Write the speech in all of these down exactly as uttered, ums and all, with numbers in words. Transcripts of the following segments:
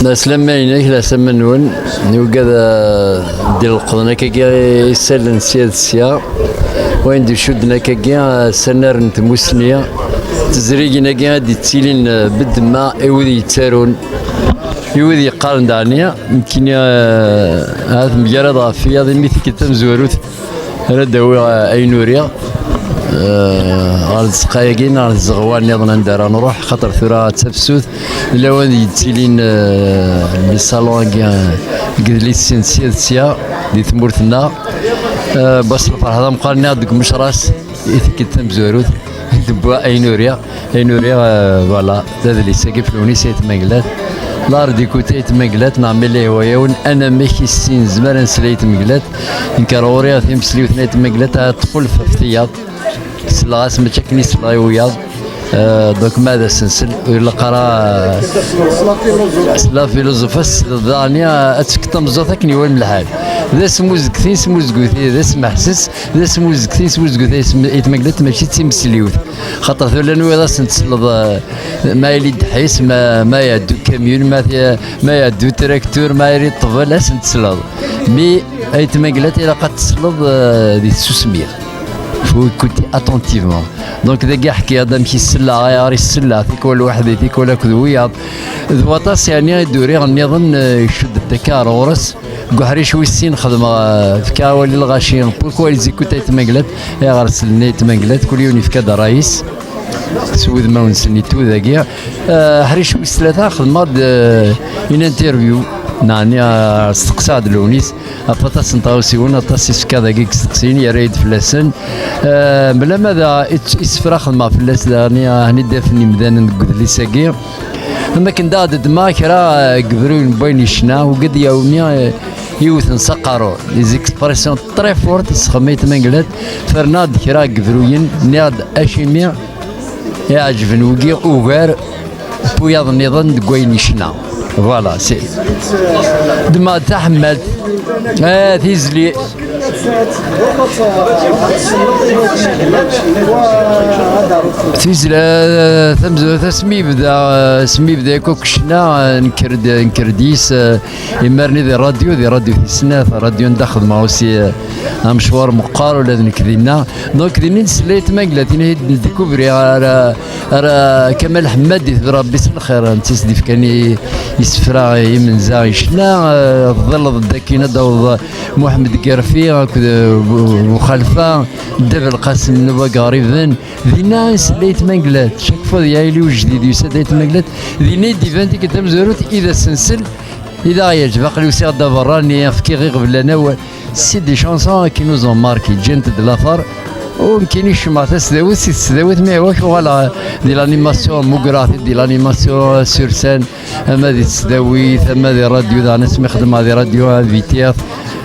Aslama-inek, lasama-nwen, nugad, eh, d-ileqḍen akkagi isallen sya d sya, wayen d-icudden akkagi, eh, s anar n tmusni, tezrigin-agi ad d-ittilin, eh, beddemma i wid yettarun, i wid yeqqaren daɣni, nekkini, eh, ad mgaradeɣ ɣef wiyaḍ imi tikkelt tamezwarut ara d-awiɣ, eh, ayen uriɣ, eh, ɣer tzeqqa-agi neɣ tzeɣwa nniḍen anda ara nruḥ, xaṭer tura d tafsut, d lawan yettilin, eh, les salons-agi, eh, deg yidlisen sya d sya di tmurt-nneɣ. Eh, bass lferḥ d ameqqran nniɣ deg umecras i tikkelt tamezwarut i d-wwiɣ ayen uriɣ. Ayen uriɣ, eh, voilà, d adlis-agi f Lewnis Ayt Mengellat. L'art d'écouter Ayt Mengellat, neɣ ma yella yehwa-yawen, anamek i sin nezmer ad nsel Ayt Mengellat. Nekk ar ɣur-i timesliwt n Ayt Mengellat ad txulef ɣef tiyaḍ. Selleɣ-as mačči akken i selleɣ i wiyaḍ. Eh, donc ma ad as-nsel, ur ilaq ara, eh, s la philosophie, s daɣni, eh, ad tefk tameẓẓuɣt akken iwulem lḥal. D asmuzget i nesmuzgut, d asmeḥses, d asmuzget i nesmuzgut Ayt Mengellat, mačči d timesliwt. Xaṭer tura nwiɣ ad sen-tesleḍ, eh, ma yili ddḥis, ma, ma iɛeddu kamyun, ma, ma iɛeddu traktur, ma yili ṭṭbel, ad sen-tesleḍ. Mi Ayt Mengellat ilaq ad tesleḍ, eh, di tsusmi. Faut écouter attentivement. Donc dagi ḥkiɣ-d amek i selleɣ, ayɣer i selleɣ, tikwal weḥd-i, tikwal akked wiyaḍ. D waṭas yeɛni i d-uriɣ nniḍen, eh, icudd-d akka ar ɣur-s. Deg uḥric wis sin xedmeɣ, eh, fkiɣ awal i lɣaci, pourquoi ils écoutent Ayt Mengellat, ayɣer sellen Ayt Mengellat, kul yiwen yefka-d ṛṛay-is s wudmawen-nsen ittu dagi. Eh, aḥric wis tlata xedmeɣ-d, eh, une interview, neɛni, eh, steqsaɣ-d Lewnis ɣef aṭas n tɣawsiwin, aṭas isefka dagi i yesteqsiyen, yerra-yi-d fell-asen. Eh, mlama da it-, isefra xedmeɣ fell-as daɣni, eh, hani d-afen imdanen deg udlis-agi. Am akken daɣ d-ddmeɣ kra, eh, n yebruyen n wayen yecna, ugad yawmi, eh, yiwet n saqaru, des expressions très fortes, yessexdem Ayt Mengellat, ferneɣ-d kra n yebruyen, nniɣ-d acimi i ɛeǧben wigi ugar n wiyaḍ nniḍen deg wayen yecna. Voilà, c'est. Ddmeɣ-d taḥemmalt, eh, tizli. Tizla, tamezwarut, asmi yebda, asmi yebda akk ccna, nker-d, nker-d yis, eh, imar-nni di rradyu, di rradyu tis snat, rradyu anda xedmeɣ aussi, eh, amecwar meqqar, ula d nekk dinna. Donc, din i nesla i tmaglatin i d-ndikubri ar, ar Kamal Ḥemmad, itbir Rebbi s lxir, netta i s-d-ifkan i, isefra imenza i ccna, eh, tḍilleḍ-d akkin ad d-taweḍ Muḥemmed Gerfi akked, eh, Bu-, Buxalfa, Dda Belqasem n Ubaga Ɣriben. Dinna i nesla i tmaglat, chaque fois d yaɛili ujdid yusa-d i tmaglat, dinna i d-iban tikkelt tamezwarut i d as-nsel, i d aɣ-yeɛǧeb, aql-i usiɣ-d aberrani, fkiɣ iɣeblan awal. C'est des chansons qui nous ont marqué, ǧǧant-d later. U nekkini kecmeɣ tasdawit, si tesdawit mi iwac uɣaleɣ di l'animation, mmugreɣ-t-id di l'animation sur scène, ama di tesdawit, ama di rradyu, daɣen asmi xedmeɣ di rradyu, à V T F,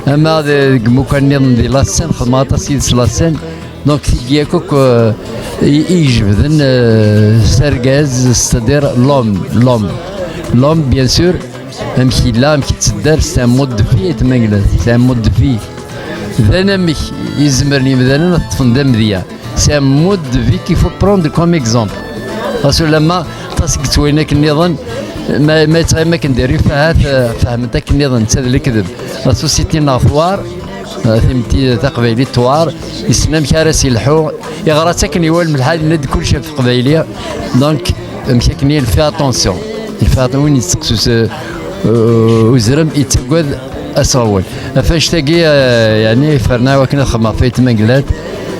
ama di, deg imukan nniḍen di la scène, xedmeɣ aṭas yid-s la scène. Donc tigi akk, euh, i, i ijebden, euh, s argaz, c'est-à-dire l'homme, l'homme. L'homme, bien sûr, amek yella, amek yettedder, c'est un mode de vie, ay tmaglat, c'est un mode de vie. D anamek izemren yimdanen ad ṭṭfen d amedya. C'est un mode de vie qu'il faut prendre comme exemple. Ɣas ulamma aṭas i yettwayen akken nniḍen, ma, ma yettɣim akken di rrif, ahat, eh, fehment akken nniḍen, netta d lekdeb. La société-nneɣ tewɛer, eh, timetti taqbaylit tewɛer, yessen amek ara s-yelḥu, yeɣra-tt akken iwulem lḥal, yenna-d kullec ɣef teqbayli. Donc, amek akken il fait attention. Il fait atten-, win yesteqsu s, eh, uzrem, yettagad aseɣwen. Ɣef annect-agi, eh, yeɛni, ferneɣ wakken ad xedmeɣ ɣef Ayt Mengellat,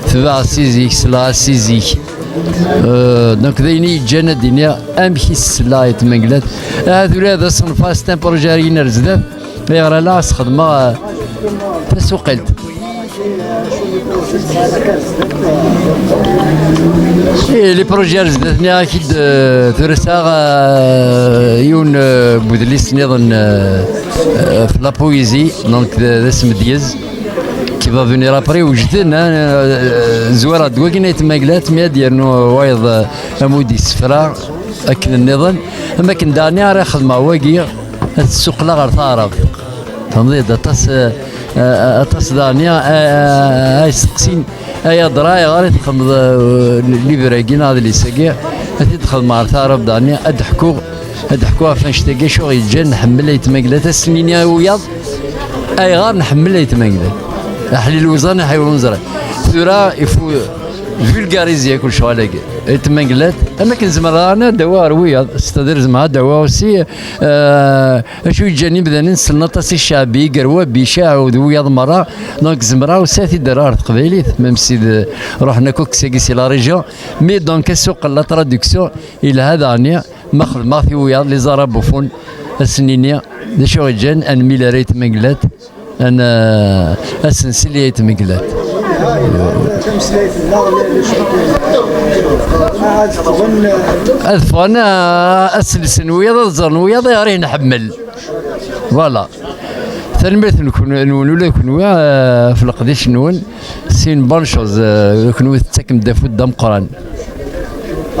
tebɛeɣ si zik, selleɣ-as si zik. Eh, donc, d ayen i yi-ǧǧan ad d-iniɣ amek i s-selleɣ i Ayt Mengellat. Ahat ula d asenfar, c'est un projet ar zdat. Ayɣer ala ad s-xedmeɣ, eh, tasuqilt. Eh, les projets ar zdat, nniɣ-ak-id, eh, tura sɛiɣ, eh, yiwen, eh, n wedlis nniḍen, eh, eh, ɣef la poésie, donc d, d asmedyez, qui va venir après, wejden, hein, eh, zwareɣ-d wagi n Ayt Maglat, mi ad d-yernu wayeḍ, eh, amud isefra akken nniḍen, am akken daɣen ara xedmeɣ wagi, ad t-ssuqleɣ ɣer taɛrabt. Tfehmeḍ-iyi-d aṭas, eh, eh, aṭas daɣen, eh, eh, ay steqsin, ay adra, ayɣer i txedmeḍ, eh, livre-agi neɣ adlis-agi? Ad t-id-xedmeɣ ɣer taɛrabt daɣen, ad d-ḥkuɣ Ad ḥkuɣ ɣef annect-agi acu ɣ-yeǧǧan nḥemmel ayt Manglat, ad sen-nini i wiyaḍ ayɣer nḥemmel ayt Manglat. Aḥlil uẓan, aḥlil unẓri. Tura, il faut vulgariser yak lecɣal-agi. Ayt Manglat, am akken zemreɣ ad d-awiɣ ɣer wiyaḍ, c'est-à-dire zemreɣ ad d-awiɣ aussi, euh, acu yeǧǧan imdanen ssnen aṭas i ccaɛbi, gar wabic, aɛud, wiyaḍ merra. Donc zemreɣ aussi ad t-id-rreɣ ɣer teqbaylit, même si d-, ruḥen akk ukessagi si la région. Mais donc asuqel, la traduction, yelha daɣen. Ma xedmeɣ-t i wiyaḍ, les arabophones, ad sen-nini d acu ɣ-yeǧǧan ad nmil ar ayt Manglat, ad n-, ad s-nsel i ayt Manglat. Ad ffɣen, ah, ad selsen wiyaḍ, ad ẓren wiyaḍ ayɣer i nḥemmel. Voilà. Tanemmirt nkun-, nwen ula d kenwi, ah, ɣef leqdic-nwen. C'est une bonne chose, ah, kenwi tettakem-d afud d ameqqran.